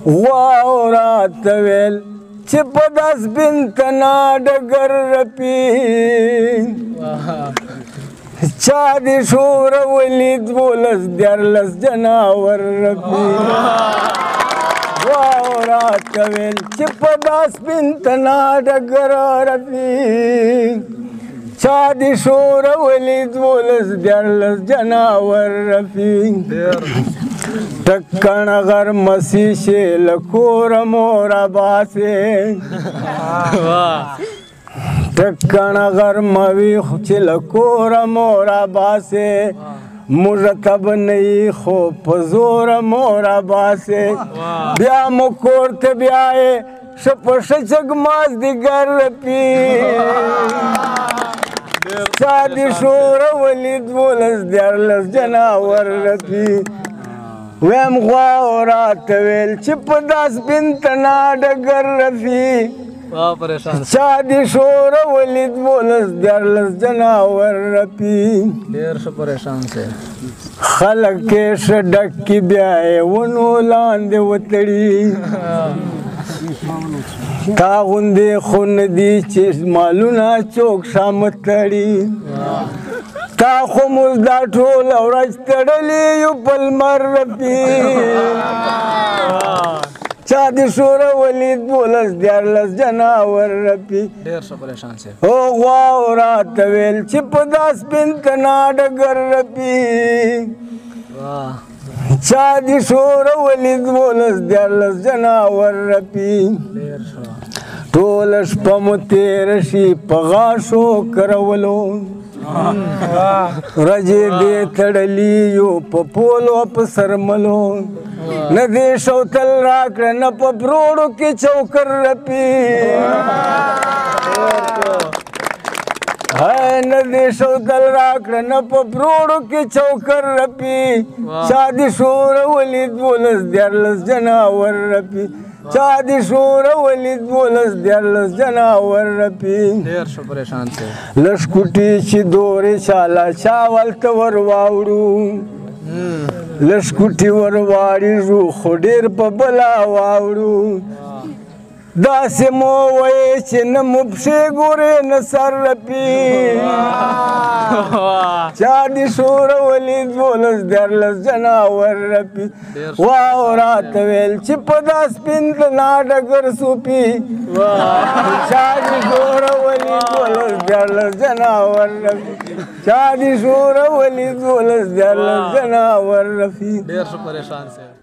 غوا راته ویل چې په دا سپین تنا ډګر رپي. چا دې ښورولي 12 13 جناور رپي. غوا راته ویل چې په دا سپین تنا ډګر رپي. چا دې ښورولي 12 13 جناور رپي. ټکڼ غرمسي شي له کوره مو راباسې. ټکڼ غرمه وي چې له کوره مو راباسې. موږ ته به نه یي خو په زوره مو راباسې. بیا مو کور ته بیایې ښه په ښه چک مازدیګر رپي. چا دې ښورولي 12 13 جناور رپي. ویم غوا راته ویل چې په دا سپین تنا ډګر رپي. چا دې ښورولي 12 13 جناور رپي. ډېر ښه پریشان شې. خلک یې ښه ډک کړي بیا یې ونو لاندې وتړي. تا غوندې خو نه دي چې مالونه څوک شامت تړي. تا خو موږ دا ټوله ورځ تړلي یو په لمر رپي. چا دې ښورولي 12 13 جناور رپي. ډېر ښه پریشان شې. او غوا راته ویل چې په دا سپین تنا ډګر رپي. چا دې ښورولي 12 13 جناور رپي. ټوله شپه مو تېره شي په غاښو کرولو. ورځې دې تړلي یو په پولو په سرملو. نه دې شوتل راکړه نه په بروړو کې چوکر رپي. نه دې شوتل راکړه نه په بروړو کې چوکر رپي. چا دې ښورولي 12 13 جناور رپي. چا دې ښورولي 12 13 جناور رپي. ډېر ښه پریشان شې. لږ کوټې چې دورې چاله چا ولته ور واوړو. لږ کوټې ور واړېږو خو ډېر په بلا واوړو. داسې مو وایې چې نه مو پښې ګورې نه سر رپي. چا دې ښورولي 12 13 جناور رپي. غوا راته ویل چې په دا سپین تنا ډګر سوپي. چا دې ښورولي 12 13 جناور رپي. چا دې ښورولي 12 13 جناور رپي. ډېر ښه پریشان شې.